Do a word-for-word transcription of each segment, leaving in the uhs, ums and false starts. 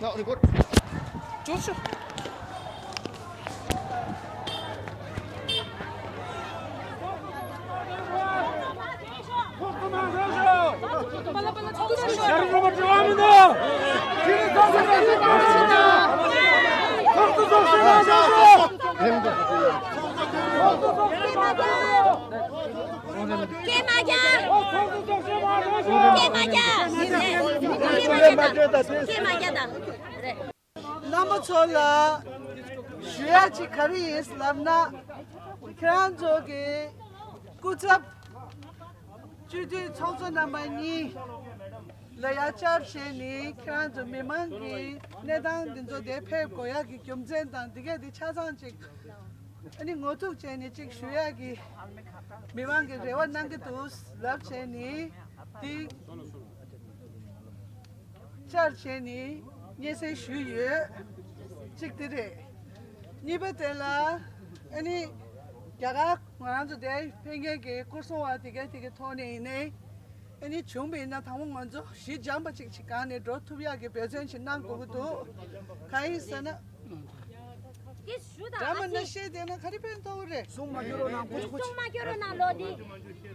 Now record. ཅོ་ཅོ། སྐད་མ་རྒྱག་སྐད་མ་རྒྱག་སྐད་མ་རྒྱག་དང་། རྣམ་པ་ཚོ་ལ་ཞུ་ཡ་ཅིག་ག་རེ་ཡིན་ལབ་ན། ཁྱེད་རང་ཚོ་གི་སྐུ་ཚབ་སྤྱི་འཐུས་ཚོགས་གཙོ་རྣམ་པ་གཉིས་ལ་ཡ་བཅར་བྱས་ནས། ཁྱེད་རང་ཚོ་མི་མང་གི་གནས་སྟངས་འདི་ཚོ་དེ་ཕེབས་དགོས་ཡ་གི་རྒྱུ་མཚན་དང་འདི་གས་དེ་ཆ་ཚང་ཅིག་ཨ་ནི་ངོ་ཐུག་བྱས་ནས་ཅིག་ཞུ་ཡ་གི་མི་མང་གི་རེ་བ་གནང་གི་འདུག་ལབ་བྱས་ནས་དེ། བཅར་བྱས་ནས་སྙན་སེང་ཞུས་ཡོད། གཅིག་དེ་རེད། གཉིས་པ་དེ་ལ་ཨ་ནི་རྒྱ་གར་ང་རང་ཚོ་དེ་ཕེབས་མཁན་གྱི་སྐོར་སྲུང་བ་དེ་གའི་དེ་གའི་ཐོག་ནས་ཡིན་ནའི་ཨ་ནི་བྱུང་བ་ཡིན་ན་དང་པོ་ང་ཚོ་གཞི་འགྱངས་པ་ཅིག་ཅིག་སྒང་ནས་འགྲོ་ཐུབ་ཡག་གི་འབད་བརྩོན་ཅིག་གནང་དགོས་ཀྱི་འདུག་གང་ཡིན་ཟེར་ན། དེ་ཞུ་དང་། ཨ་ཙི། ཤེས་དེ་ན་ག་རེ་ཕན་ཐོགས་རེད། གསུང་མ་སྐྱོར་རོགས་གནང་། གསུང་མ་སྐྱོར་རོགས་གནང་ལོ་འདི།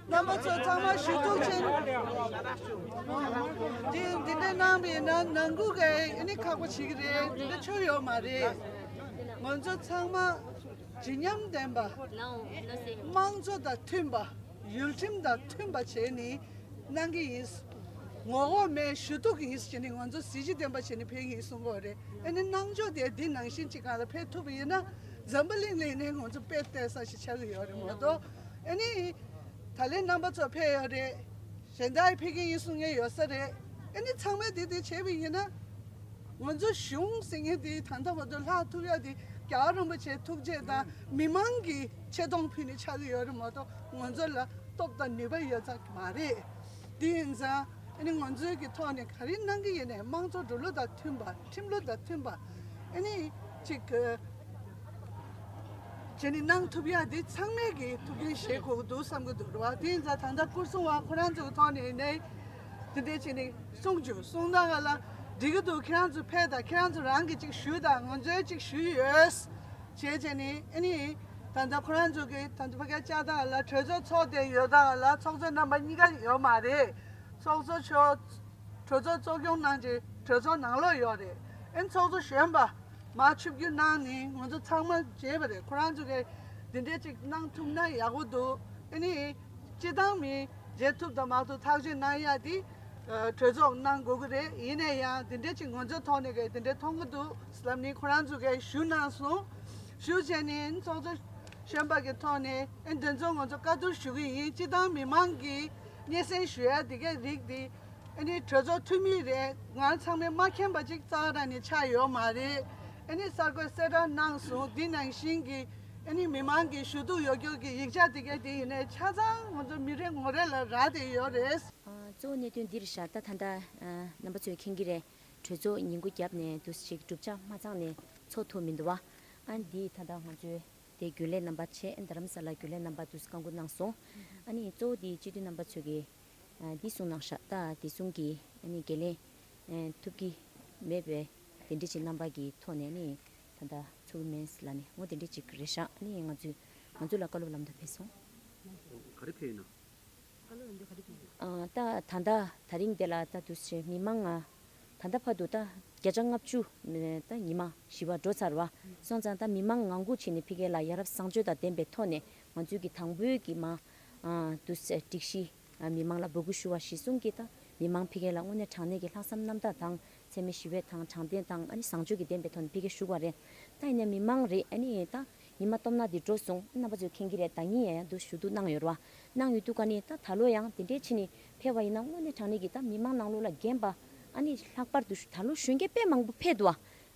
རྣམ་པ་ཚོ་ཚང་མ་ཞུ་གཏུག་ཆེན། འདི་འདི་འདྲ་གནང་བ་ཡིན་ན་ནང་ཁུལ་གྱི་ཨ་ནི་ཁག་པོ་བྱེད་ཀྱི་རེད། འདི་འདྲ་ཆོ་ཡོད་མ་རེད། ང་ཚོ་ཚང་མ་བརྗིད་ཉམས་ལྡན་པ། དམངས་གཙོ་དང་མཐུན་པ། ཡུལ་ཁྲིམས་དང་མཐུན་པ་བྱས་ནས་གནང་གི་ཡིན། ངོ་ལྐོག་མེད། ཞུ་གཏུག་གི་ཡིན་ཟེར་ནས་ང་ཚོ་གཟི་བརྗིད་ལྡན་པ་བྱས་ནས་ཕེབས་ཀྱི་ཡིན་གསུང་གི་ཡོད་རེད། ཨ་ནི་གནང་ཕྱོགས་དེ་འདི་ནང་བཞིན་གཅིག་གང་ལ་ཕེབས་ཐུབ་པ་ཡིན་ན་འཛམ་བུ་གླིང་ལ་ཡིན་ནའི་ང་ཚོ་དཔེ་བལྟས་ས་ཞིག་ཆགས་ཀྱི་ཡོད་རེད་མ་གཏོགས། ཨ་ནི་ད་ལན་རྣམ་པ་ཚོ་ཕེབས་ཡོད་རེད། གཞན་དག་ཕེབས་ཀྱི་ཡིན་གསུང་མཁན་ཡོད་ས་རེད། ཨ་ནི་ཚང་མས་དེ་དེ་བྱས་པ་ཡིན་ན། ང་ཚོ་གཞུང་ཟེར་མཁན་དེ་ད་ལྟ་བར་དུ་ལྷག་ཐུབ་ཡ་དེ་རྒྱལ་བ་རིན་པོ་ཆེའི་ཐུགས་རྗེ་དང་མི་མང་གི་ཆེ་མཐོང་ཕུལ་ནས་ཆགས་ཀྱི་ཡོད་རེད་མ་གཏོགས་ང་ཚོ་ལ་སྟོབས་དང་ནུས་པ་ཡོད་ཚད་མ་རེད། དེ་ཡིན་ཙང་ཨ་ནི་ང་ཚོའི་གི་ཐོག་ནས་ག་རེ་གནང་གི་ཡིན་ནའི་དམངས་གཙོ་འགྲོ་ལུགས་དང་མཐུན་པ། ཁྲིམས་ལུགས་དང་མཐུན་པ། ཨ་ནི་ཅིག་གི་བྱས་ནས་གནང་ཐུབ་ཡ་དེ་ཚང་མས་ཀྱི་ཐུགས་འགན་བཞེས་དགོས་ཀྱི་འདུག་བསམ་གྱི་འདུག་རེད་བ། དེ་ཡིན་ཙང་ད་ལྟ་སྐོར་སྲུང་བ་ཁོ་རང་ཚོའི་ཐོག་ནས་ནས་དེ་འདྲས་བྱས་ནས་གསུང་རྒྱུ་གསུང་སྟངས་ལ་འགྲིག་གི་འདུག་ཁྱེད་རང་ཚོ་ཕེབས་དང་། ཁྱེད་རང་ཚོ་རང་གི་ཅིག་ཞུས་དང་། ང་ཚོའི་ཅིག་ཞུས་ཡོད། བྱས་བྱས་ནས་ཨ་ནི་ད་ལྟ་ཁོ་རང་ཚོ་གི་ད་ལྟ་ཕ་གིར་བཅར་སྟངས་ལ་གྲོས་ཚོགས་ཚོགས་དེ་ཡོད་སྟངས་ལ་ཚོགས་གཙོ་རྣམ་པ་གཉིས་ཀ་ཡོད་མ་རེད། ཚོགས་གཙོ་མཆོག་གྲོས་ཚོགས་གཙོ་སྐྱོང་གནང་རྗེས་གྲོས་ཚོགས་ནང་ལོགས་ཡོད་རེད། ཨ་ནི་ཚོགས་གཙོ་གཞོན་པ་མར་ཆིབས་བསྒྱུར་གནང་ནས་ང་ཚོ་ཚང་མ་མཇལ་བ་རེད། ཁོ་རང་ཚོ་གིས་འདི་འདྲས་ཅིག་གནང་ཐུབ་ན་ཡག་པོ་འདུག་ཨ་ནི་སྤྱི་བཏང་མི་མཇལ་ཐུབ་དང་མ་ཐུབ་ཐག་གཅོད་གནང་ཡ་དེ་གྲོས་ཚོགས་གནང་དགོས་ཀྱི་རེད། ཡིན་ན་ཡང་འདི་འདྲས་ཅིག་ང་ཚོའི་ཐོག་ནས་གི་འདི་འདྲས་མཐོང་གི་འདུག་ལབ་ནས་ཁོ་རང་ཚོ་གིས་ཞུ་གནང་སོང་། ཞུ་བྱས་ནས་ཚོགས་གཙོ་གཞོན་པ་གི་ཐོག་ནས་ཨ་འདི་ཚོ་ང་ཚོ་བཀའ་བསྡུར་ཞུ་གི་ཡིན། སྤྱི་བཏང་མི་མང་གིས་སྙན་སེང་ཞུ་ཡ་དེ་གའི་རིགས་དེ་ཨ་ནི་གྲོས་ཚོགས་འཐུས་མི་རེད། ང་ཚང་མས་མ་མཁྱེན་པ་ཅིག་རྩ་བ་རང་ནས་ཆགས་ཡོད་མ་རེད། ཨ་ནི་གསར་འགོད་གསལ་བསྒྲགས་གནང་སོང་། འདི་ནང་བཞིན་གྱི་ཨ་ནི་མི་མང་གི་ཞུ་གཏུག་ཡོད་རྒྱུ་གི་ཡིག་ཆ་དེ་གའི་དེ་ཡིན་ནའི་ཆ་ཚང་ང་ཚོ་མི་རེ་ངོ་རེ་ལ་རག་བསྡད་ཡོད་རེད། ཨ། གཙོ་བོ་གནད་དོན་འདི་རེད་ཤག་ད་ད་ལྟ་ཨ་རྣམ་པ་ཚོས་མཁྱེན་གྱི་རེད། གྲོས་ཚོགས་ཉིན་གུང་བརྒྱབ་ནས་འདུག་ཅིག་གྲུབ་ཆ་མ་ཚང་ནས་ཚོགས་ཐུབ་མི་འདུག་བ། ཨ་འདི་ད་ལྟ་ང་ཚོའི་དེ་རྒྱུན་ལས་རྣམ་པ་བྱས། རྡ་རམ་ས་ལ་རྒྱུན་ལས་རྣམ་པ་འདུག་བཀའ་འགུག་གནང་སོང་། ཨ་ནི་གཙོ་བོ་དེ་སྤྱི་འཐུས་རྣམ་པ་ཚོས་ཀྱི་ཨ་འདི་གསུངས་གནང་ཤག་ད་དེ་གསུང་གི་ཨ་ནི་འགན་ལེན་ཨ་ཐུབ་ཀྱི་མེད་པའི་དེ་འདྲ་ཅིག་རྣམ་པ་གི་ཐོག་ནས་ནི་ད་ལྟ་ཚུགས་མེད་ལ་ནི་འོ་དེ་འདྲ་ཅིག་རེད་ཤག་ཨ་ནི་ང་ཚོས་ང་ཚོ་ལ་བཀའ་སློབ་ལམ་སྟོན་ཕེབས་སོང་། ག་རེ་ཕེབས་ཡིན་ན། ཨ་ད་ད་ལྟ་ད་རིང་འདི་ལ་ད་དུས་ཚོད་མི་མང་ང་ད་ལྟ་བར་དུ་ད་བརྒྱ་ཆ་ལྔ་བཅུ་ད་ཉི་མ་བཞི་པ་འགྲོ་ཚར་བ་སོང་ཙང་། ད་མི་མང་ངང་སྒུག་བྱས་ནས་ཕ་གི་ལ་ཡ་རབས་བཟང་སྤྱོད་དང་ལྡན་པའི་ཐོག་ནས་ང་ཚོའི་གི་དང་པོའི་གི་མ་ཨ་དུས་ཚོད་སྒྲིག་གཞི་ཨ་མི་མང་ལ་འབོད་སྐུལ་ཞུ་བ་གཞིར་བཟུང་གིས་ད་མི་མང་ཕ་གི་ལ་དངོས་གནས་དྲང་གནས་ཀྱི་ལྷག་བསམ་རྣམ་དག་དང་། འཚེ་མེད་ཞི་བའི་དང་དྲང་བདེན་དང་ཨ་ནི་བཟང་སྤྱོད་ཀྱི་ལྡན་པའི་ཐོག་ནས་ཕ་གིར་བཞུགས་པ་རེད། ད་ཡིན་ནའི་མི་མང་རེད། ཨ་ནི་ད་ཉི་མ་སྟོབས་ན་འདི་འགྲོ་སོང་། རྣམ་པ་ཚོས་མཁྱེན་གྱི་རེད། ཟླ་ཉིན་ཡང་ཡང་འདུག་ཞུ་གཏུག་གནང་ཡོད་རེད་བ། གནང་ཡོད་དུས་ཀ་ནས་ད་ད་ལོ་ཡང་དེ་འདྲའི་ཕྱིན་ནས་ཕེབས་པ་ཡིན་ན་དངོས་གནས་དྲང་གནས་ཀྱི་ད་མི་མང་ནང་ལོགས་ལ་རྒན་པ་ཨ་ནི་ལྷག་པར་དུ་ད་ལོ་གཞོན་སྐྱེས་དཔེ་མང་པོ་ཕེབས་འདུག་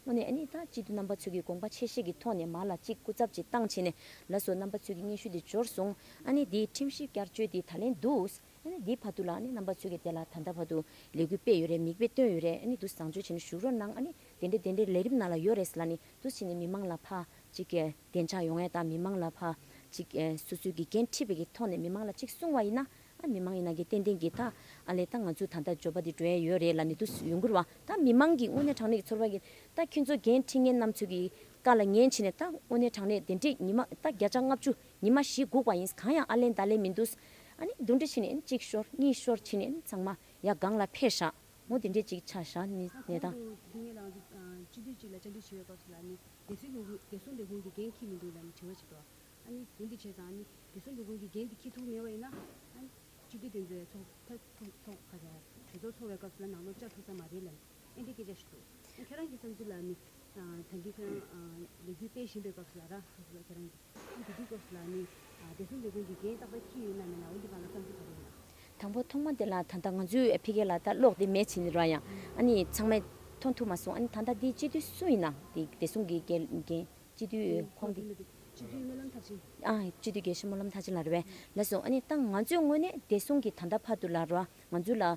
བ། དངོས་གནས་ཨ་ནི་ད་སྤྱི་འཐུས་རྣམ་པ་ཚོས་ཀྱི་དགོངས་པ་ཆེ་བཞེས་ཀྱི་ཐོག་ནས་མར་ལ་གཅིག་སྐུ་ཚབ་ཅིག་བཏང་བྱས་ནས་ལགས་སོ། རྣམ་པ་ཚོས་ཀྱི་སྙན་ཞུ་འདི་འབྱོར་སོང་། ཨ་ནི་འདིའི་ཁྲིམས་ཞིབ་བསྐྱར་བཅོས་འདི་ད་ལན་འདུག་ཨ་ནི་འདིའི་བར་དུ་ལ་ཨ་ནི་རྣམ་པ་ཚོས་ཀྱི་དེ་ལ་ད་ལྟ་བར་དུ་ལས་འགུལ་སྤེལ་ཡོད་རེད། མིག་དཔེ་སྟོན་ཡོད་རེད། ཨ་ནི་འདུག་བཟང་སྤྱོད་བྱས་ནས་བཞུགས་རོགས་གནང་། ཨ་ནི་དེ་འདྲས་དེ་འདྲས་ལས་རིམ་ནང་ལ་ཡོད་རེད་ལབ་ནི་འདུག་བྱས་ནས་མི་མང་ལ་ཕར་ཅིག་གི་བདེ་འཇགས་ཡོང་ཡ་དང་། མི་མང་ལ་ཕར་ཅིག་སོ་སོའི་གི་འགན་འཁྲི་བའི་གི་ཐོག་ནས་མི་མང་ལ་ཅིག་གསུང་བ་ཡིན་ན་ ཨ་མི་མང་ཡིན་ན་གི་ཏན་ཏན་གི་ད་ཨ་ལས་ད་ང་ཚོ་ད་ལྟ་འབྱོར་པ་འདི་འགྲོ་ཡ་ཡོད་རེད་ལབ་ནས་འདུག་ཡོང་གི་རེད་བ། ད་མི་མང་གི་དངོས་གནས་དྲང་གནས་ཀྱི་ཚོར་བ་གི་ད་ཁྱོད་ཚོ་འགན་འཁྲི་མཁན་རྣམ་ཚོ་གི་བཀའ་ལ་ཉན་བྱས་ནས་ད་དངོས་གནས་དྲང་གནས་དེ་འདྲས་ཉི་མ་ད་བརྒྱ་ཆ་ལྔ་བཅུ་ཉི་མ་བཞི་སྒུག་པ་ཡིན། གང་ཡང་ཨ་ལན་ད་ལན་མི་འདུག་ཨ་ནི་འདུ་འདྲེ་བྱས་ནས་གཅིག་ཤོར་གཉིས་ཤོར་བྱས་ནས་ཚང་མ་ཡ་སྒང་ལ་ཕེབས་ཤག་འོ་དེ་འདྲས་ཅིག་ཆགས་ཤག་ནི་ནས་ད། དེ་སྔོན་ལ་ང་ཚོ་སྤྱི་འཐུས་གཅིག་ལ་བཅར་འདྲི་ཞུ་བའི་སྐབས་སུ་ལ་ནི་བདེ་སྲུང་ལས་ཁུངས་བདེ་སྲུང་ལས་ཁུངས་ཀྱི་འགན་འཁྱེར་མི་འདུག་ལབ་ནས་དྲི་བ་ཞིག་འདུག་ཨ་ནི་འདི་འདི་བྱས་ཙང་ཨ་ནི་བདེ་སྲུང་ལས་ཁུངས་ཀྱི་འགན་འདི་འཁྱེར་ཐུབ་མེད་པ་ཡིན་ན་ཨ་ནི་སྤྱི་འཐུས་དེ་ཚོའི་ཚོགས་ཐ་ཚོགས་ཚོགས་ག་ཚོད་གྲོས་ཚོགས་ཚོགས་པའི་སྐབས་སུ་ལ་ནང་ལོགས་བཅར་ཐུབ་ས་མ་རེད་ལབ་ནས་ཨེ་འདྲའི་སྐད་ཆ་ཞིག་འདུག་ཨ་ཁྱེད་རང་གི་བསམ་ཚུལ་ལ་ནི་ད་གིན་ཁྱེད་རང་ལས་འགུལ་སྤེལ་བཞིན་པའི་སྐབས་སུ་ལ་ར་ཁྱེད་རང་གི་ཨ་འདི་དུས་སྐབས་སུ་ལ་ནི་བདེ་སྲུང་ལས་ཁུངས་ཀྱི་འགན་རྟག་པར་འཁྱེར་ཡོད་ན་མེད་ན་འོ་འདི་སྒང་ལ་བསམ་ཚུལ་ག་རེ་ཡོད་ན། དང་པོ་ཐོག་མ་དེ་ལ་ད་ལྟ་ང་ཚོའི་ཕ་གི་ལ་ད་གློག་དེ་མེད་བྱས་ནས་ར་ཡང་ཨ་ནི་ཚང་མས་མཐོང་ཐུབ་མ་སོང་། ཨ་ནི་ད་ལྟ་འདི་སྤྱི་འཐུས་སུ་ཡིན་ན་དེ་བདེ་སྲུང་གི་འགན་འགན་སྤྱི་འཐུས་ཁོང་དེ་སྤྱི་འཐུས་སྨོན་ལམ་མཐར་ཕྱིན། ཨ་སྤྱི་འཐུས་དགེ་བཤེས་སྨོན་ལམ་མཐར་ཕྱིན་ལགས་རེད་པས། ལགས་སོ། ཨ་ནི་ད་ང་ཚོའི་ངོས་ནས་བདེ་སྲུང་གི་ད་ལྟ་བར་དུ་ལ་ར་ང་ཚོ་ལ་ཨ་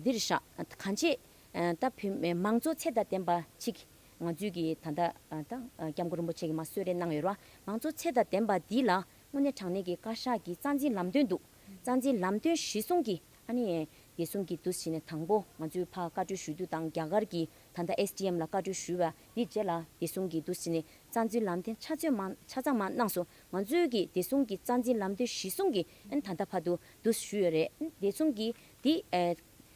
འདི་རེད་ཤག་གང་ཅི་ད་བོད་མང་གཙོ་ཚད་དང་ལྡན་པ་ཅིག་ང་ཚོས་ཀྱི་ད་ལྟ་ད་སྐྱབས་མགོན་རིན་པོ་ཆེ་གིས་མ་གསོལ་རས་གནང་ཡོད་ར། མང་གཙོ་ཚད་དང་ལྡན་པ་འདི་ལ་དངོས་གནས་དྲང་གནས་ཀྱི་བཀའ་ཤག་གི་རྩ་འཛིན་ལམ་སྟོན་འདུག་རྩ་འཛིན་ལམ་སྟོན་གཞིར་བཟུང་གི་ཨ་ནི་བདེ་སྲུང་གི་འདུ་བྱས་ནས་དང་པོ་ང་ཚོས་ཕར་བཀའ་འཁྲོལ་ཞུ་རྒྱུ་དང་རྒྱ་གར་གྱི་ད་ལྟ་ཨེས་ཌི་ཨེམ་ལ་བཀའ་འཁྲོལ་ཞུས་པ་འདི་རྗེས་ལ་བདེ་སྲུང་གི་འདུ་བྱས་ནས་རྩ་འཛིན་ལམ་སྟོན་ཆ་ཚང་མ་ཆ་ཚང་མ་གནང་སོང་། ང་ཚོས་ཀྱི་བདེ་སྲུང་གི་རྩ་འཛིན་ལམ་སྟོན་གཞིར་བཟུང་གི་ཨ་ནི་ད་ལྟ་བར་དུ་འདུ་བྱས་ཞུས་ཡོད་རེད། བདེ་སྲུང་གི་འདི་ཨ།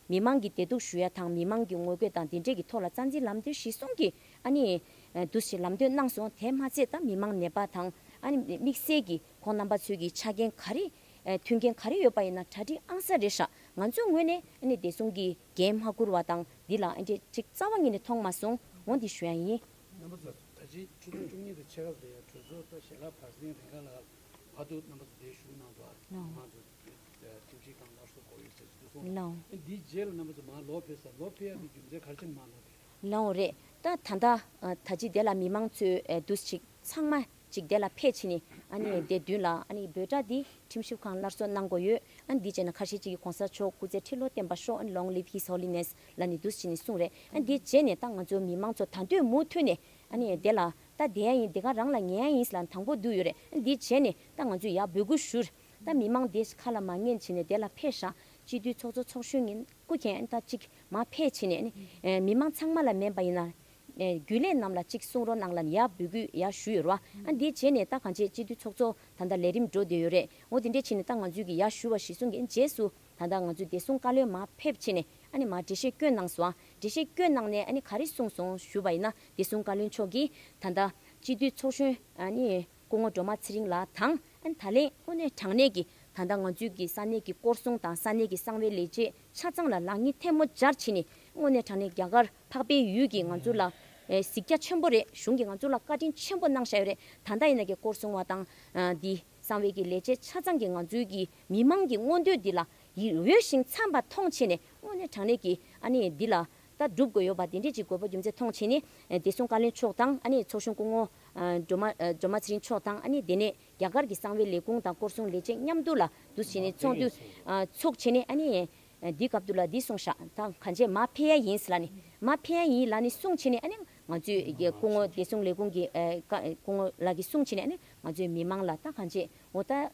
མི་མང་གི་བདེ་སྡུག་ཞུ་ཡ་དང་མི་མང་གི་ངོ་རྒོལ་དང་དེ་འདྲས་ཀྱི་ཐོག་ལ་རྩ་འཛིན་ལམ་སྟོན་གཞིར་བཟུང་གིས་ཨ་ནི་འདུ་ཞིག་ལམ་སྟོན་གནང་སོང་། དེ་མ་ཚད་ད་མི་མང་ནད་པ་དང་ཨ་ནི་དམིགས་བསལ་གྱི་ཁོང་རྣམ་པ་ཚོའི་གི་ཆ་རྐྱེན་ག་རེ་མཐུན་རྐྱེན་ག་རེ་ཡོད་པ་ཡིན་ན་གྲ་སྒྲིག་ཨང་གསར་རེད་ཤག་ང་ཚོའི་ངོས་ནས་ཨ་ནི་བདེ་སྲུང་གི་འགན་མ་འཁུར་བ་དང་འདི་ལ་ཨ་འདྲས་ཅིག་རྩ་བ་ཉིད་ནས་མཐོང་མ་སོང་། འོ་འདི་ཞུ་ཡ་ཡིན། རྣམ་པ་ཚོ་ད་ཅི་ཆུ་ཚོད་བཅུ་གཉིས་དང་ཕྱེད་ཀ་ལ་ཡ་གྲོས་ཚོགས་ད་ཞལ་ལག་བར་གསེང་རིང་ག་ལ་བར་དུ་རྣམ་པ་ཚོ་འདིར་བཞུགས་གནང་འདུག་ཨ་ནོ། ང་ཚོ་ཁྲིམས་ཞིབ་ཁང་སླར་གསོ་དགོས་ཡོད་ཟེར་གྱི་འདུག་གསུངས། ལགས། འདིའི་རྗེས་ལ་རྣམ་པ་ཚོ་མར་ལོག་ཕེབས་ས་ལོག་ཕེབས་ཡ་གི་རྒྱུ་མཚན་ག་རེ་བྱས་ནས་མར་ལོག་ཕེབས། ལགས་རེད། ད་ད་ལྟ་ད་ཅི་དེ་ལ་མི་མང་ཚོས་འདུ་ཞིག་ཚང་མ་ཅིག་དེ་ལ་ཕེབས་བྱས་ནས་ཨ་ནི་དེ་མདུན་ལ་ཨ་ནི་འབོད་སྒྲ་འདི་ཁྲིམས་ཞིབ་ཁང་སླར་གསོ་གནང་དགོས་ཡོད། ཨ་ནི་འདི་བྱས་ན་ཁ་ཤས་ཅིག་གིས་གོང་ས་མཆོག་སྐུ་ཚེ་ཁྲི་ལོ་བརྟན་པར་ཤོག་ཨ་ནི་Long live His Holiness ལབ་ནས་འདུ་བྱས་ནས་གསུངས་རེད། ཨ་ནི་འདི་བྱས་ནས་ད་ང་ཚོ་མི་མང་ཚོ་ད་དུང་མུ་མཐུད་ནས་ཨ་ནི་དེ་ལ་ད་བསྡད་ཡ་ཡིན། དེ་ག་རང་ལ་ཉན་ཡ་ཡིན་ཟེར་ལབ་དང་པོ་འདུག་ཡོད་རེད། ཨ་ནི་འདི་བྱས་ནས་ད་ང་ཚོས་ཡར་འབོད་སྐུལ་ཞུ། ད་མི་མང་དེ་ཁ་ལ་མ་ཉན་བྱས་ནས་དེ་ལ་ཕེབས་ཤག་སྤྱི་འཐུས་ཚོགས་གཙོ་ཚོགས་གཞོན་གྱིས་སྐུ་མཁྱེན་ད་ཅིག་མར་ཕེབས་བྱས་ནས་ཨ་ནི་མི་མང་ཚང་མ་ལ་མིན་པ་ཡིན་ན་རྒྱུན་ལས་རྣམས་ལ་ཅིག་གསུང་རོགས་གནང་ལབ་ནས་ཡར་འབོད་སྐུལ་ཡར་ཞུས་ཡོད་རེད་བ། ཨ་འདི་བྱས་ནས་ད་གང་ཅི་སྤྱི་འཐུས་ཚོགས་གཙོ་ད་ལྟ་ལས་རིམ་འགྲོ་བསྡད་ཡོད་རེད། འོ་དེ་འདྲས་བྱས་ནས་ད་ང་ཚོས་ཀྱི་ཡར་ཞུ་བ་གཞིར་བཟུང་གི་རྗེས་སུ་ད་ལྟ་ང་ཚོས་བདེ་སྲུང་བཀའ་བློན་མར་ཕེབས་བྱས་ནས་ཨ་ནི་མར་འགྲེལ་བཤད་བསྐྱོན་གནང་སོང་། ཨ་འགྲེལ་བཤད་བསྐྱོན་གནང་ནས་ཨ་ནི་ག་རེ་གསུངས་སོང་ཞུ་བ་ཡིན་ན་བདེ་སྲུང་བཀའ་བློན་མཆོག་གིས་ད་ལྟ་སྤྱི་འཐུས་ཚོགས་གཞོན་ཨ་ནི་སྐུ་ངོ་སྒྲོལ་མ་ཚེ་རིང་ལགས་དང་ཨ་ནི་ད་ལན་དངོས་གནས་དྲང་གནས་ཀྱི་ད་ལྟ་ང་ཚོའི་གི་ས་གནས་ཀྱི་སྐོར་སྲུང་དང་ས་གནས་ཀྱི་གསང་བའི་ལས་བྱེད་ཆ་ཚང་ལ་ལག་གཉིས་ཐལ་མོ་སྦྱར་བྱས་ནས་དངོས་གནས་དྲང་གནས་རྒྱ་གར་འཕགས་པའི་ཡུལ་གྱི་ང་ཚོ་ལ་ཨེ་གཟིགས་རྒྱ་ཆེན་པོ་རེད། གཞུང་གིས་ང་ཚོ་ལ་བཀའ་དྲིན་ཆེན་པོ་གནང་བཞག་ཡོད་རེད། ད་ལྟ་ཡིན་ན་གི་སྐོར་སྲུང་བ་དང་ཨ་འདི་གསང་བའི་གི་ལས་བྱེད་ཆ་ཚང་གིས་ང་ཚོའི་གི་མི་མང་གི་མངོན་འདོད་འདི་ལ་ཡིད་འོས་ཤིང་འཚམས་པ་མཐོང་བྱས་ནས་དངོས་གནས་དྲང་གནས་ཀྱི་ཨ་ནི་འདི་ལ་ད་སྒྲུབ་དགོས་ཡོད་པ་དེ་འདྲས་ཀྱི་དགོས་པ་རྒྱུ་མཚན་མཐོང་བྱས་ནས་ཨ་བདེ་སྲུང་བཀའ་བློན་མཆོག་དང་ཨ་ནི་ཚོགས་གཞོན་སྐུ་ངོ་ཨ་སྒྲོལ་མ་ཨ་སྒྲོལ་མ་ཚེ་རིང་མཆོག་དང་ཨ་ནི་དེ་ནས་རྒྱ་གར་གྱི་གསང་བའི་ལས་ཁུངས་དང་སྐོར་སྲུང་ལས་བྱེད་མཉམ་དུ་ལ་འདུ་བྱས་ནས་ཚོགས་འདུ་ཨ་ཚོགས་བྱས་ནས་ཨ་ནི་ཨ་འདི་སྐབས་དུ་ལ་འདི་གསུངས་ཤག་ད་གང་ཅི་མར་ཕེབས་ཡ་ཡིན་ཟེར་ལབ་ནས་མར་ཕེབས་ཡ་ཡིན་ལབ་ནས་གསུངས་བྱས་ནས་ཨ་ནི་ང་ཚོས་སྐུ་ངོ་བདེ་སྲུང་ལས་ཁུངས་ཀྱི་ཨ་བཀའ་སྐུ་ངོ་ལགས་ཀྱིས་གསུངས་བྱས་ནས་ཨ་ནི་ང་ཚོའི་མི་མང་ལ་ད་གང་ཅི་འོ་ད།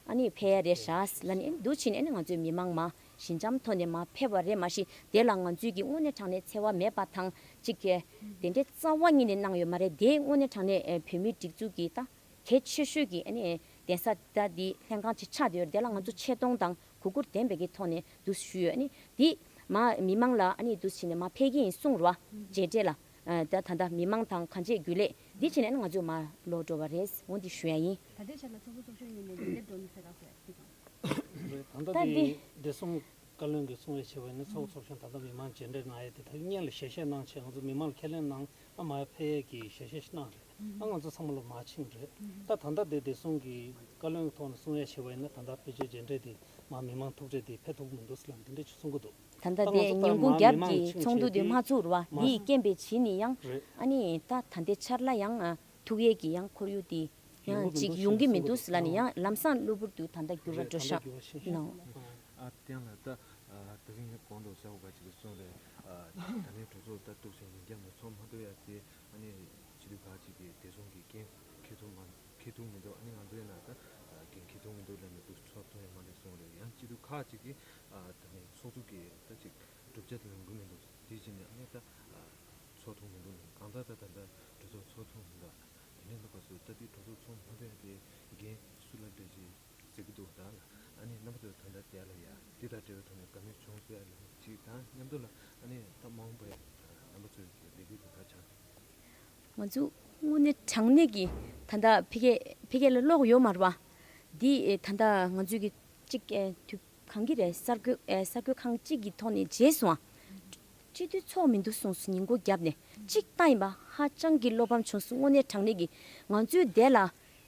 ཨ་ནི་ཕེབས་ཡ་རེད་ཤག་ལབ་ནས་འདུག་བྱས་ནས་ཨ་ནི་ང་ཚོའི་མི་མང་མར་ཞི་འཇམ་ཐོག་ནས་མར་ཕེབས་པ་རེད། མ་གཞི་དེ་ལ་ང་ཚོའི་གི་དངོས་གནས་དྲང་གནས་འཚེ་བ་མེད་པ་དང་གཅིག་གི་དེ་འདྲའི་རྩ་བ་ཉིད་ནས་གནང་ཡོད་མ་རེད། དེ་དངོས་གནས་དྲང་གནས་ཨེ་བོད་མིའི་སྒྲིག་འཛུགས་ཀྱི་ད་གལ་ཆེ་ཤོས་ཀྱི་ཨ་ནི་གདན་ས་ད་འདི་ལྷན་ཁང་ཅིག་ཆགས་བསྡད་ཡོད་རེད། དེ་ལ་ང་ཚོ་ཆེ་མཐོང་དང་གུས་བཀུར་ལྡན་པའི་གི་ཐོག་ནས་འདུག་ཞུས་ཡོད། ཨ་ནི་འདི་མ་མི་མང་ལ་ཨ་ནི་འདུག་བྱས་ནས་མར་ཕེབས་ཀྱི་ཡིན་གསུངས་རེད་བ། མཇལ་འཕྲད་ལ། ཨ་ད་ད་ལྟ་མི་མང་དང་གང་ཅི་རྒྱུན་ལས་འདི་བྱས་ནས་ང་ཚོ་མར་ལོག་འགྲོ་བ་རེད། འོ་འདི་ཞུ་ཡ་ཡིན། ད་ལྟའི་ཆར་ལ་ཚོགས་གཙོ་ཚོགས་གཞོན་ངོས་ནས་འདི་འདྲ་འགྲོ་མི་སྲིད་རག་སོང་ཡ་ཅི་དང་། ད་ད་ལྟ་འདི་འདི་བདེ་སྲུང་བཀའ་བློན་གྱིས་གསུངས་པའི་ཆེད་བ་ནི་ཚོགས་ཚོགས་གཞོན་ད་ལྟ་མི་མང་མཇལ་འཕྲད་གནང་ཡས་དེ་ད་སྔོན་ལ་ཞལ་བཞེས་གནང་བྱས་ང་ཚོ་མི་མང་ལ་ཁས་ལེན་གནང་ཨ་མ་ཕེབས་ཡས་ཀྱི་ཞལ་བཞེས་ཤིག་གནང་རེད། ཨ་ང་ཚོ་ཚང་མ་ལོ་མ་ཕྱིན་རེད། ད་ད་ལྟ་འདི་བདེ་སྲུང་གི་བཀའ་བློན་གྱི་ཐོག་ནས་གསུང་ཡས་ཆེད་བ་ཡིན་ན་ད་ལྟ་ཕལ་ཆེར་མཇལ་འཕྲད་དེ་མ་མི་མང་ཐུག་འཕྲད་དེ་ཕེབས་ཐུབ་མི་འདུག་ཟེར་ལ་འདི་འདྲ་ཅིག་གསུང་གི་འདུག་ད་ལྟ་ད་ང་དེ་ཚོ་ཉིན་གུང་ད་རྒྱབ་མི་མང་ཀྱི་ཕྱིན་ཚོགས་འདུ་བྱས་དེ་དེ་མ་ཚུགས་རེད་བ། མ་འདི་རྐྱེན་པས་བྱས་ནས་ཡང་རེད། ཨ་ནི་ད་ད་ལྟའི་ཆར་ལ་ཡང་ཨ་ཐུག་ཡས་ཀྱི་ཡང་ཁོར་ཡུག་དེ་ཡང་ཡོང་གི་ཅིག་མི་འདུག་ཡོང་གི་མི་འདུག་ཟེར་ལ་ནི་ཡང་ལམ་སང་གློ་བུར་དུ་ད་ལྟ་འགྱུར་བ་རེད། འགྲོ་ད་ལྟ་ཤག་འགྱུར་བ་ཤེས་ནོ། ཨ་ཏན་ལ་ད་ཨ་ད་གིན་གོང་དུ་གསལ་པོ་ག་ཅིག་གསུངས་རེད། ཨ་ད་ནི་གྲོས་ཚོགས་ད་གཏུགས་ཤིང་ཉིན་རྒྱབ་ནས་ཚོགས་མ་ཐུབ་ཡ་དེ་ཨ་ནི་སྤྱི་འཐུས་ཁག་ཅིག་གིས་བདེ་སྲུང་གི་འགན་འཁྱེར་ཐུབ་མ་འཁྱེར་ཐུབ་མི་འདུག་ཨ་ནི་ང་ཚོའི་ནང་ད་འགན་འཁྱེར་ཐུབ་མི་འདུག་ལབ་ནས་འདུག་ཚོགས་ཐུབ་ཡ་མ་རེད་གསུངས་རེད། ཡང་སྤྱི་འཐུས་ཁག་ ཁག་ཅིག་གིས་ཨ་ད་ནི་ཚོགས་འཛུགས་ཀྱི་ད་ཅིག་གྲུབ་ཆ་དེ་ལ་འགྲོ་མི་འདུག་དེ་བྱས་ནས་ཨ་ནི་ད་ཨ་ཚོགས་ཐུབ་མི་འདུག་གང་ལྟར་ད་ད་ད་གྲོས་ཚོགས་ཚོགས་ཐུབ་མི་འདུག་དེ་འདྲའི་འདུག་པ་སུ་ད་དེ་གྲོས་ཚོགས་ཚོགས་མ་ཐུབ་ཡ་དེ་འགན་སུ་ལ་འདྲ་ཅིག་ཟེར་གྱི་འདུག་ད་ལ་ཨ་ནི་རྣམ་པ་ཚོ་ད་ལྟ་དེ་ལ་ཡ་འདི་དང་འབྲེལ་བའི་ཐོག་ནས་དགའ་མོས་བྱུང་ཟེར་ལ་ཅིག་དང་མཉམ་དུ་ལ་ཨ་ནི་ད་མ་འོངས་པའི་རྣམ་པ་ཚོའི་ལས་འགུལ་དེ་ག་ཆགས། ང་ཚོ་དངོས་གནས་དྲང་གནས་ཀྱི་ད་ལྟ་ཕ་གི་ཕ་གི་ལ་ཀློག་ཡོད་མ་རེད་བ། འདི་ཨེ་ད་ལྟ་ང་ཚོའི་གི་གཅིག་ཨེ་དུས་གང་གི་རེད། གསར་འགོད་ཨེ་གསར་འགོད་ཁང་གཅིག་གི་ཐོག་ནས་མཇལ་སོང་ཨ། སྤྱི་འཐུས་ཚོགས་མི་འདུག་གསུངས་སོང་ཉིན་གུང་རྒྱབ་ནས་གཅིག་ལྟ་ཡིན་པ་ཧ་ཅང་གི་བློ་ཕམ་བྱུང་སོང་། དངོས་གནས་དྲང་གནས་ཀྱི་ང་ཚོའི་འདི་ལ་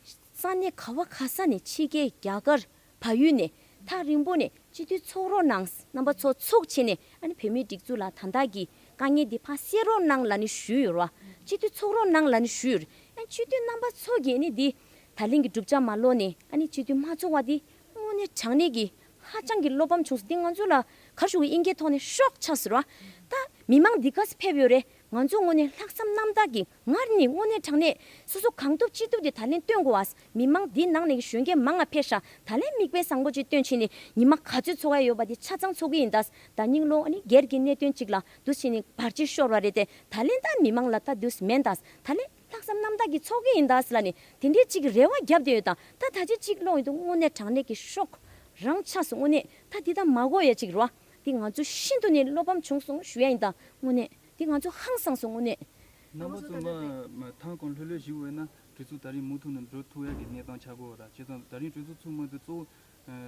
ས་གནས་ག་བ་ག་ས་ནས་ཕྱི་རྒྱལ་རྒྱ་གར་བལ་ཡུལ་ནས་ཐག་རིང་པོ་ནས་སྤྱི་འཐུས་ཚོགས་རོགས་གནང་། རྣམ་པ་ཚོ་ཚོགས་བྱས་ནས་ཨ་ནི་བོད་མིའི་སྒྲིག་འཛུགས་ལ་ད་ལྟ་གི་དཀའ་ངལ་འདི་ཕར་སེལ་རོགས་གནང་ལབ་ནས་ཞུས་ཡོད་རེད་བ། སྤྱི་འཐུས་ཚོགས་རོགས་གནང་ལབ་ནས་ཞུས་ཡོད་རེད། ཨ་ནི་སྤྱི་འཐུས་རྣམ་པ་ཚོ་གིས་ཨ་ནི་འདི་ད་ལན་གྱི་བསྒྲུབ་བྱ་མ་ལོག་ནས་ཨ་ནི་སྤྱི་འཐུས་མ་ཚོགས་པ་འདི་དངོས་གནས་དྲང་གནས་ཀྱི་ཧ་ཅང་གི་བློ་ཕམ་བྱུང་སོང་། འདི་ང་ཚོ་ལ་ག་རེ་ཞུ་དགོས། དབྱིན་སྐད་ཐོག་ནས་ཤོག་ཆགས་ཟེར་བ། ད་མི་མང་འདི་ག་ས་ཕེབས་ཡོད་རེད། ང་ཚོ་དངོས་གནས་ལྷག་བསམ་རྣམ་དག་གིས་སྔར་ནས་དངོས་གནས་དྲང་གནས་སོ་སོ་གང་ཐུབ་ཅི་ཐུབ་དེ་ད་ལན་སྟོན་དགོས་བ། མི་མང་འདི་ནང་ནས་གཞོན་སྐྱེས་མང་ང་ཕེབས་ཤག་ད་ལན་མིག་དཔེ་བཟང་པོ་ཅིག་སྟོན་བྱས་ནས་ཉི་མ་ག་ཚོད་ཚོགས་ཡ་ཡོད་པ་དེ་ཆ་ཚང་ཚོགས་ཀྱི་ཡིན་ད། ད་སྙིང་རླུང་ཨ་ནི་སྒེར་གྱི་གནད་དོན་ཅིག་ལ་འདུག་བྱས་ནས་བར་ཆད་ཤོར་བ་རེད་དེ། ད་ལན་ད་མི་མང་ལ་ད་འདུག་མེད་ད། ད་ལན་ལྷག་བསམ་རྣམ་དག་གིས་ཚོགས་ཀྱི་ཡིན་ད་ཟེར་ལབ་ནས་དེ་འདྲའི་ཅིག་རེ་བ་བརྒྱབ་བསྡད་ཡོད་ད། ད་ད་ཅི་ཅིག་ཀློག་ཡོང་དུས་དངོས་གནས་དྲང་གནས་ཀྱི་ཤོག་རང་ཆགས་སོང་། དངོས་གནས་ད་འདི་ད་མ་གོ་ཡ་ཅིག་རེད་བ། འདི་ང་ཚོ་ཤིན་ཏུ་ནས་བློ་ཕམ་བྱུང་སོང་ཞུ་ཡ་ཡིན་ད། དངོས་གནས་འདི་ང་ཚོ་ཧང་སངས་སོང་དངོས་གནས། རྣམ་པ་ཚོ་མ་མ་ཐང་གོང་ལྷོད་ལྷོད་ཞིག་འོས་ན་གྲོས་ཚོགས་ད་རིང་མུ་མཐུད་ནས་འགྲོ་ཐུབ་ཡ་གི་གནས་སྟངས་ཆགས་ཀྱི་ཡོད་ར། བྱས་ཙང་ད་རིང་གྲོས་ཚོགས་ཚུགས་མ་ཐུབ་གཙོ་བོ་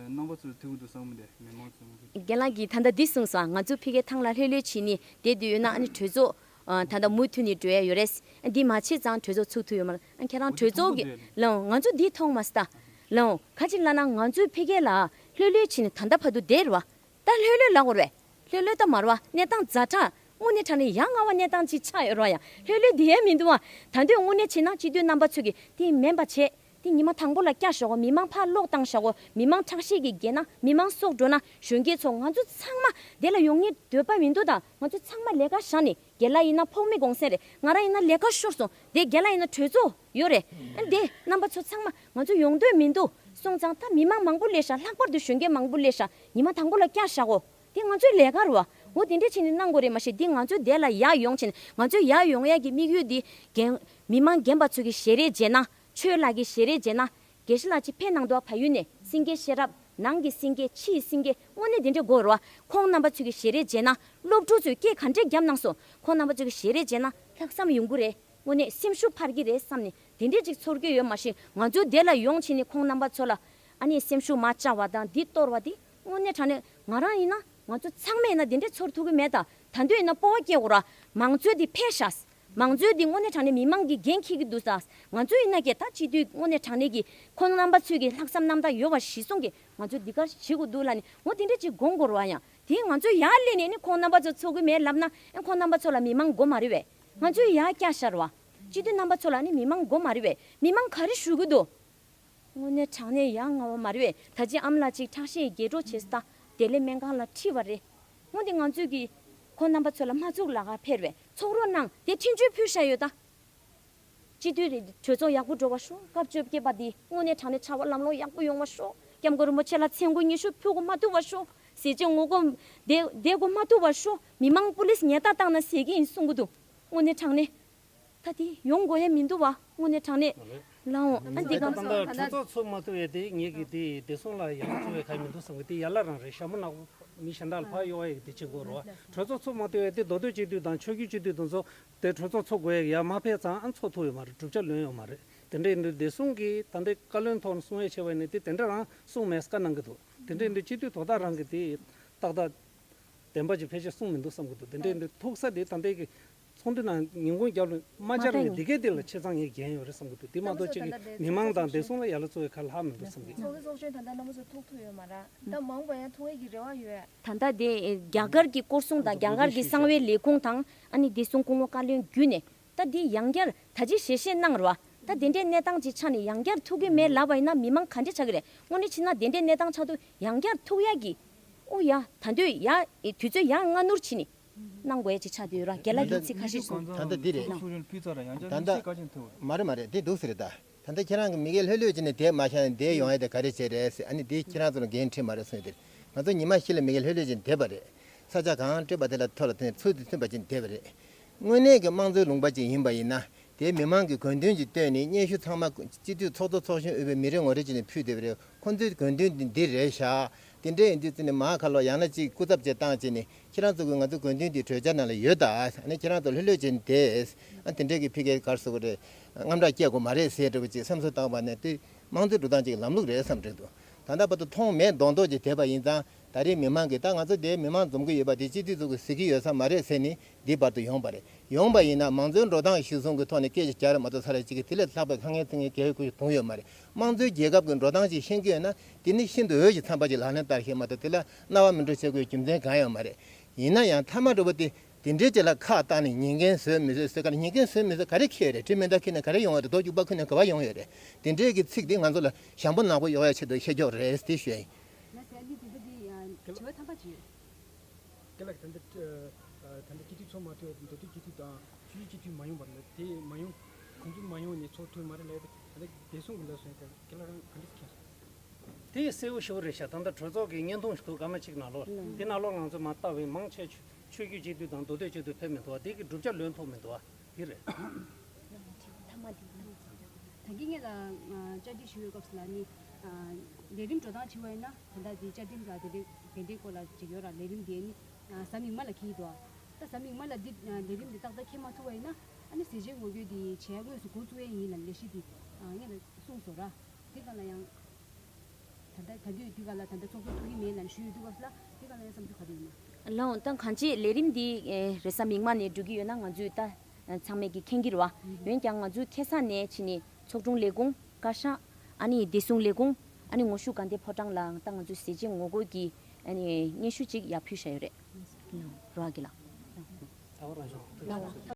རྣམ་པ་ཚོར་ཐུག་གི་འདུག་བསམ་གི་འདུག་མི་མང་ཚོ། རྒན་ལགས་ཀྱིས་ད་ལྟ་འདི་གསུངས་སོང་། ང་ཚོ་ཕ་གིའི་ཐང་ལ་ལྷོད་ལྷོད་བྱས་ནས་བསྡད་འདོད་ཡོད་ན་ཨ་ནི་གྲོས་ཚོགས་ཨ་ད་ལྟ་མུ་མཐུད་ནས་འགྲོ་ཡ་ཡོད་རེད། འདི་མ་བྱས་ཙང་གྲོས་ཚོགས་ཚུགས་ཐུབ་ཡོད་མ་རེད། ཨ་ཁྱེད་རང་གྲོས་ཚོགས་ཀྱི་ལའོ་ང་ཚོ་འདི་མཐོང་མ་སོང་ད། ལའོ་ག་ཅིག་ལབ་ན་ང་ཚོའི་ཕ་གི་ལ་ལྷོད་ལྷོད་བྱས་ནས་ད་ལྟ་བར་དུ་བསྡད་རེད་བ། ད་ལྷོད་ལྷོད་ལབ་དགོས་རེད། ལྷོད་ལྷོད་ད་མ་རེད་བ། གནས་སྟངས་ཛ་དྲག་དངོས་གནས་དྲང་གནས་ཡ་ང་བ་གནས་སྟངས་ཅིག་ཆགས་ཡོད་རེད་བ། ཡ་ལྷོད་ལྷོད་དེ་ཡ་མི་འདུག་བ། ད་དུང་དངོས་གནས་བྱས་ན་སྤྱི་འཐུས་རྣམ་པ་ཚོས་ཀྱི་དེ་མིན་པ་བྱས། དེ་ཉི་མ་དང་པོ་ལ་བསྐྱར་བཞག་གོ་མི་མང་ཕར་ལོག་བཏང་བཞག་གོ་མི་མང་ཁྲག་ཤེད་ཀྱིས་རྒྱལ་ན་མི་མང་སྲོག་འགྲོ་ན་གཞོན་སྐྱེས་ཚོ་ང་ཚོ་ཚང་མ་དེ་ལ་ཡོང་ངེས་འདོད་པ་མི་འདུག་ད་ང་ཚོ་ཚང་མ་ལས་ཀ་བཞག་ནས་རྒན་ལགས་ཡིན་ན་ཕོགས་མི་གུང་སེང་རེད། ང་རང་ཡིན་ན་ལས་ཀ་ཤོར་སོང་། དེ་རྒན་ལགས་ཡིན་ན་གྲོས་ཚོགས་ཡོད་རེད། ཨ་དེ་རྣམ་པ་ཚོ་ཚང་མ་ང་ཚོ་ཡོང་འདོད་མི་འདུག་སོང་ཙང་ད་མི་མང་མང་པོ་སླེབས་ཤག་ལྷག་པར་དུ་གཞོན་སྐྱེས་མང་པོ་སླེབས་ཤག་ཉི་མ་དང་པོ་ལ་བསྐྱར་བཞག་གོ་དེ་ང་ཚོའི་ལས་ཀ་རེད་བ། འོ་དེ་འདྲས་བྱས་ནས་གནང་དགོས་རེད། མ་གཞི་འདི་ང་ཚོའི་དེ་ལ་ཡར་ཡོང་བྱས་ནས་ང་ཚོའི་ཡར་ཡོང་ཡག་གི་དམིགས་ཡུལ་འདི་རྒན་མི་མང་རྒན་པ་ཚོ་གི་ཞལ་རས་མཇལ་ན། ཆོས་ལགས་ཀྱི་ཞལ་རས་མཇལ་ན། དགེ་བཤེས་ལགས་ཅིག་ཕེབས་གནང་འདུག་བ། བལ་ཡུལ་ནས་སེང་གེ་ཤེས་རབ་ནང་གི་སེང་གེ་ཕྱིའི་སེང་གེ་དངོས་གནས་དེ་འདྲས་དགོས་རེད་བ། ཁོང་རྣམ་པ་ཚོ་གི་ཞལ་རས་མཇལ་ན། སློབ་ཕྲུག་ཚོས་སྐད་ག་འདྲས་བརྒྱབ་གནང་སོང་། ཁོང་རྣམ་པ་ཚོ་གི་ཞལ་རས་མཇལ་ན་ལྷག་བསམ་ཡོང་གི་རེད། དངོས་གནས་སེམས་ཤུགས་འཕར་གྱི་རེད་བསམ་ནས་དེ་འདྲས་ཅིག་ཚོར་གྱི་ཡོད། མ་གཞི་ང་ཚོ་དེ་ལ་ཡོང་བྱས་ནས་ཁོང་རྣམ་པ་ཚོ་ལ་ཨ་ནི་སེམས་ཤུགས་མར་བཅག་པ་དང་འདི་གཏོར་བ་དེ་དངོས་གནས་དྲང་གནས་ང་རང་ཡིན་ན་ང་ཚོ་ཚང་མས་ཡིན་ན་དེ་འདྲས་ཚོར་ཐུབ་ཀྱི་མེད་ད། ད་དུང་ཡིན་ན་སྤོབས་པ་སྐྱེ་དགོས་ར། མང་གཙོ་དེ་འཕེལ་ཤག་མང་གཙོ་དེ་དངོས་གནས་དྲང་གནས་མི་མང་གིས་འགན་འཁྱེར་གྱི་འདུག་ད། ང་ཚོ་ཡིན་ན་ཀྱེ་ད་སྤྱི་འཐུས་དངོས་གནས་དྲང་གནས་ཀྱི་ཁོང་རྣམ་པ་ཚོས་ཀྱི་ལྷག་བསམ་རྣམ་དག་ཡོད་པ་གཞི་བཟུང་གིས་ང་ཚོ་འདི་གར་བྱེད་དགོས་འདུག་ལབ་ནས་འོ་དེ་འདྲས་ཅིག་དགོངས་དགོས་ར་བ། ཡང་དེ་ང་ཚོ་ཡར་སླེབས་ནས་ནི་ཁོང་རྣམ་པ་ཚོ་ཚོར་གྱི་མེད་ལབ་ན་ཨ་ཁོང་རྣམ་པ་ཚོ་ལ་མི་མང་དགོས་མ་རེད་བས། ང་ཚོས་ཡར་བསྐྱར་བཞག་ར་བ། སྤྱི་འཐུས་རྣམ་པ་ཚོ་ལ་ནི་མི་མང་དགོས་མ་རེད་བས། མི་མང་ག་རེ་ཞུ་གི་འདུག་དངོས་གནས་དྲང་གནས་ཡ་ང་བ་མ་རེད་བས། ད་ཅི་ཨ་མ་ལགས་ཅིག་ཁྲག་ཤེད་རྒྱས་འགྲོ་བྱས་སོང་ད། བདེ་ལེགས་སྨན་ཁང་ལ་ཁྲིད་པ་རེད། འོ་འདི་ང་ཚོས་ཀྱི་ཁོང་རྣམ་པ་ཚོ་ལ་མ་ཚུགས་ལ་ག་ཕེབས་རེད། ཚོགས་རོགས་གནང་དེ་འཕྲིན་བཅོལ་ཕུལ་བཞག་ཡོད་ད། སྤྱི་འཐུས་རེད། གྲོས་ཚོགས་ཡག་པོ་འགྲོ་བ་ཤོག་སྐབས་བཅོ་བརྒྱད་པ་འདི་དངོས་གནས་དྲང་གནས་བྱ་བ་ལམ་ལྷོང་ཡག་པོ་ཡོང་བ་ཤོག་སྐྱབས་མགོན་རིན་པོ་ཆེ་ལ་མཚན་དགུང་ཉི་ཤུ་ཕུལ་དགོས་མ་ཐུབ་པ་ཤོག་ཟས་བཅད་ངོ་རྒོལ་བསྡད་བསྡད་དགོས་མ་ཐུབ་པ་ཤོག་མི་མང་པུ་ལིས་ཉེས་རྡུང་བཏང་ན་ཟེར་གྱི་ཡིན་གསུང་གི་འདུག་དངོས་གནས་དྲང་གནས། ད་དེ་ཡོང་དགོས་ཡ་མི་འདུག་བ། དངོས་གནས་དྲང་གནས། ལའོ་ཨ་འདི་གང་ད་ལྟ་གྲོས་ཚོགས་ཚོགས་མ་ཐུབ་ཡ་དེ་ངེད་ཀྱི་དེ་བདེ་སྲུང་ལ་ཡ་ལ་བཙུགས་ཡ་ག་མི་འདུག་བསམ་གི། དེ་ཡ་ལ་རང་རེད། ཞྭ་མོ་ནག་པོ་མི་གཞན་དག་ལ་ཕར་གཡོ་བ་ཡ་གི་དེ་བྱེད་དགོས་རེད་བ། གྲོས་ཚོགས་ཚོགས་མ་ཐུབ་ཡ་དེ་མདོ་སྟོད་སྤྱི་འཐུས་དང་ཆོས་བརྒྱུད་སྤྱི་འཐུས་དེ་ཚོ་དེ་གྲོས་ཚོགས་ཚོགས་དགོས་ཡ་ཡ་མ་ཕེབས་ཙང་ཨ་ཚོགས་ཐུབ་ཡོད་མ་རེད། གྲུབ་ཆ་ལོན་ཡོད་མ་རེད། དེ་འདྲ་ཡིན་དུས་བདེ་སྲུང་གིས་ད་ལྟའི་བཀའ་བློན་ཐོག་ནས་གསུང་ཡ་བྱས་པ་ཡིན་ན་དེ་དེ་འདྲ་རང་གསུང་མེད་བཀའ་གནང་གི་འདུག་དེ་འདྲ་ཡིན་དུས་སྤྱི་འཐུས་དོ་བདག་རང་གིས་དེ་ཏག་ཏག་བདེན་པ་ཅིག་ཕལ་ཆེར་གསུངས་མི་འདུག་བསམ་གི་འདུག་དེ་འདྲ་ཡིན་དུས་ཐུག་ས་དེ་ད་ལྟའི་གི་ཚོགས་འདུ་ནང་ཉིན་གུང་རྒྱབ་ལ་མ་བཅར་ནས་འདི་གའི་དེ་ལ་ཆེ་ཚང་ངས་འགན་ཡོད་རེད་བསམ་གི་འདུག་དེ་མ་གཏོགས་ཅིག་གི་མི་མང་དང་བདེ་སྲུང་ལ་ཡ་ལ་བཙུགས་ཡ་ག་ལྷག་མི་འདུག་བསམ་གི། ཚོགས་ཀྱི་ཚོགས་གཞོན་ད་ལྟ་རྣམ་པ་ཚོ་ཐུག་ཐུབ་ཡོད་མ་རེད། ད་མ་འོངས་པ་ཡང་ཐུག་ཡ་གི་རེ་བ་ཡོད། ད་ལྟ་དེ་རྒྱ་གར་གྱི་སྐོར་སྲུང་དང་རྒྱ་གར་གྱི་གསང་བའི་ལས་ཁུངས་དང་ཨ་ནི་བདེ་སྲུང་སྐུ་ངོ་བཀའ་བློན་བརྒྱུད་ནས་ད་དེ་ཡང་བསྐྱར་ད་ཅི་ཞལ་བཞེས་གནང་རོགས། ད་དེ་འདྲའི་གནས་སྟངས་ཅིག་ཆགས་ནས་ཡང་བསྐྱར་ཐུག་གི་མེད་ལབ་པ་ཡིན་ན་མི་མང་ག་འདྲ་ཆགས་ཀྱི་རེད། དངོས་གནས་བྱས་ན་དེ་འདྲའི་གནས་སྟངས་ཆགས་དུས་ཡང་བསྐྱར་ཐུག་ཡག་གི་ཨོ་ཡ་ད་འདོད་ཡ་དུས་ཚོད་ཡང་སྔ་སྣུར་བྱས་ནས་གནང་དགོས་ཡ་ཅིག་ཆགས་བསྡད་ཡོད་ར། རྒན་ལགས་ཀྱིས་ཚིག་ཁ་ཤས་གསུངས། ད་ལྟ་འདི་རེད། ད་ལྟ་མ་རེད་མ་རེད། འདི་འདུག་ཟེར་ད། ད་ལྟ་ཁྱེད་རང་གི་མི་སྒེར་ལྷོད་ལྷོད་བྱས་ནས་བསྡད་མ་བཞག་ནས་བསྡད་ཡོང་ཡ་དེ་ག་རེ་བྱས་རེད་ཟེར། ཨ་ནི་འདི་ཁྱེད་རང་ཚོ་ལ་འགན་འཁྲི་མ་རེད་གསུངས་ཡོད་དེ། ང་ཚོ་ཉི་མ་བཞི་ལ་མི་བརྒལ་ལྷོད་ལྷོད་ཅིག་བསྡད་པ་རེད། ས་ཆ་གང་སྤྲད་པ་དེ་ལ་ཐོ་ལ་ཐོན་ཚུལ་དུ་མཐུན་པ་ཅིག་བསྡད་པ་རེད། དངོས་གནས་ཀྱི་དམངས་གཙོའི་ལུང་པ་ཅིག་ཡིན་པ་ཡིན་ན། དེའི་མི་མང་གི་དགོས་འདུན་གྱི་སྟེང་ནས་སྙན་ཞུ་ཚང་མ་སྤྱི་འཐུས་ཚོགས་གཙོ་ཚོགས་གཞོན་དབུས་པའི་མི་རེ་ངོ་རེ་བྱས་ནས་ཕུལ་བསྡད་པ་རེད། ཁོང་ཚོའི་དགོས་འདུན་འདི་འདི་རེད་ཤག་དེ་འདྲ་ཡིན་དུས་ཙི་ནས་མར་ཁ་ལོག་ཡང་ན་གཅིག་སྐུ་ཚབ་ཅིག་བཏང་བྱས་ནས་ཁྱེད་རང་ཚོ་གི་ང་ཚོ་དགོས་འདུན་འདི་གྲོས་འཆར་ནང་ལ་ཡོད་ད། ཨ་ནི་ཁྱེད་རང་ཚོ་ལྷོད་ལྷོད་བྱས་ནས་བསྡད། ཨ་དེ་འདྲ་གི་ཕ་གིར་ག་རེ་ཟེར་དགོས་རེད། དངངས་སྐྲག་སྐྱེ་དགོས་མ་རེད་ཟེར་འདྲ་བོ་ཅིག་བསམ་ཚུལ་བཏང་བ་ནས་དེ་དམངས་གཙོའི་འགྲོ་སྟངས་ཅིག་ལམ་ལུགས་རེད་བསམ་འདྲ་འདུག་ད་ལྟ་བར་དུ་མཐོང་མེད་མདོག་མདོག་ཅིག་བསྡད་པ་ཡིན་ཙང་། ད་རེས་མི་མང་གིས་ད་ང་ཚོ་འདིར་མི་མང་འཛོམས་ཀྱི་ཡོད་པ་འདི་སྤྱི་འཐུས་ཚོ་གིས་གཟིགས་ཀྱི་ཡོད་ས་མ་རེད་ཟེར་ནས་འདི་བར་དུ་ཡོང་བ་རེད། ཡོང་བ་ཡིན་ན་མང་གཙོའི་འགྲོ་སྟངས་གཞིར་བཟུང་གི་ཐོག་ནས་སྐད་ཆ་རྒྱག་རེད་མ་གཏོགས་ས་ར་གཅིག་གིས་དེ་ལས་ལྷག་པའི་དཀའ་ངལ་འཕྲད་མཁན་གལ་ཡོད་ཁུལ་བྱུང་ཡོད་མ་རེད། དམངས་གཙོའི་རྒྱལ་ཁབ་ཀྱི་འགྲོ་སྟངས་ཅིག་ཤེས་ཀྱི་ཡོད་ན་དེ་ནི་ཤིན་ཏུ་འོས་ཤིང་འཚམས་པ་ཅིག་ལག་ལེན་བསྟར་ཤེས་མ་གཏོགས་དེ་ལ་རྣ་བ་མི་འགྲོ་བྱེད་དགོས་རྒྱུ་མཚན་གང་ཡང་མ་རེད། ཡིན་ན་ཡང་མཐའ་མ་འགྲོ་བ་དེ་དེ་འདྲའི་ཅིག་ལ་ཁག་བཏང་ནས་ཉེས་འགན་བཟོས་མི་བཟོས་ཟེར་ག་ལ་ཉེས་འགན་བཟོས་མི་བཟོས་ག་རེ་ཁྱད་རེད། དྲི་མེ་མདའ་ཁྱེར་ནས་ག་རེ་ཡོང་བ་རེད། རྡོ་རྒྱུག་པ་ཁྱེར་ནས་ག་བ་ཡོང་ཡོད་རེད། དེ་འདྲའི་གི་ཚིག་དེ་ང་ཚོ་ལ་ཞང་པོ་ནག་པོ་གཡོག་ཡ་ཆེད་དུ་བཤད་ཀྱོག་རེད་དེ་ཞུ་ཡ་ཡིན། ལགས་སོ། ཨ་ནི་དེ་འདྲ་དེ་ཡང་དྲི་བ་ཐམ་པ་ཅིག་ཡོད། དེ་ལ་ད་ལྟ་ཨ་ད་ལྟ་སྤྱི་འཐུས་ཚོགས་མ་ཐུབ་མདོ་སྟོད་སྤྱི་འཐུས་དང་ཆུ་བཞི་སྤྱི་འཐུས་མ་ཡོང་བ་ལ་དེ་མ་ཡོང་ཁོང་ཚོ་མ་ཡོང་ནས་ཚོགས་ཐུབ་མ་རེད་ལབ་ད་ལྟ་བདེ་སྲུང་གི་ལབ་སོང་ཡ་དེ་ཁྱེད་ལ་རང་ག་འདྲ་མཁྱེན་སོང་། དེ་གསལ་པོ་ཞེ་པོ་རེད་ཤག་ད་ལྟ་གྲོས་ཚོགས་ཀྱི་བརྙན་ཐུང་ཞིག་འདུག་སྐར་མ་གཅིག་ནང་ལོགས་ལ། དེ་ནང་ལོགས་ང་ཚོས་མར་ལྟ་བའི་མང་ཆེ་ཆོས་བརྒྱུད་སྤྱི་འཐུས་དང་མདོ་སྟོད་སྤྱི་འཐུས་ཕེབས་མི་འདུག་དེ་གི་གྲུབ་ཆ་ལོན་ཐུབ་མི་འདུག་དེ་རེད། ད་གིན་ངེད་ལ་བཅར་འདྲི་ཞུ་བའི་སྐབས་སུ་ལ་ནི་ལས་རིམ་འགྲོ་སྟངས་དྲི་བ་ཡིན་ན་ད་ལྟ་དེ་བཅའ་ཁྲིམས་ལ་དེ་འདྲའི་དེ་འདྲའི་སྐོར་ལ་ཅིག་ཡོད་ར། ལས་རིམ་དེ་ནི་གཟའ་མིག་དམར་ལ་འཁེལ་གྱི་འདུག་ད་གཟའ་མིག་དམར་ལ་འདི་ལས་རིམ་འདི་ཏག་ཏག་འཁེལ་མ་ཐུབ་པ་ཡིན་ན་ཨ་ནི་ཟས་བཅད་ངོ་རྒོལ་འདི་བྱས་དངོས་སུ་འགོ་བཙུགས་ཡས་ཡིན་ལབ་ལས་གཞི་འདི་ངེད་ལ་གསུངས་སོང་ར། དེ་ག་ལ་ཡང་། ད་ལྟ་ད་དུས་དེ་ག་ལ་ད་ལྟ་ཚོགས་གཙོ་ཐུག་གི་མེད་ལབ་ཞུས་ཡོད་དུས་སྐབས་ལ་དེ་ག་ལ་ཡང་བསམ་ཚུལ་ག་རེ་ཡོད་ན། ལགས་འོང་། ད་གང་ཅི་ལས་རིམ་འདི་ཨེ་རེས་གཟའ་མིག་དམར་ནས་འགྲོ་གི་ཡོད་ན་ང་ཚོས་ད་ཚང་མས་ཀྱིས་མཁྱེན་གྱི་རེད་བ། འོན་ཀྱང་ང་ཚོས་ཁ་སང་ནས་ཕྱིན་ནས་ཚོགས་དྲུང་ལས་ཁུངས་བཀའ་ཤག་ཨ་ནི་བདེ་སྲུང་ལས་ཁུངས་ཨ་ནི་ངོ་ཤུགས་དགའ་ལྡན་ཕོ་བྲང་ལའང་ད་ང་ཚོས་ཟས་བཅད་ངོ་རྒོལ་གྱི་ཨ་ནི་སྙན་ཞུ་ཅིག་ཡར་ཕུལ་བཞག་ཡོད་རེད། ལགས་འོང་། རོ་ཨ་གི་ལགས། ལགས་འོང་།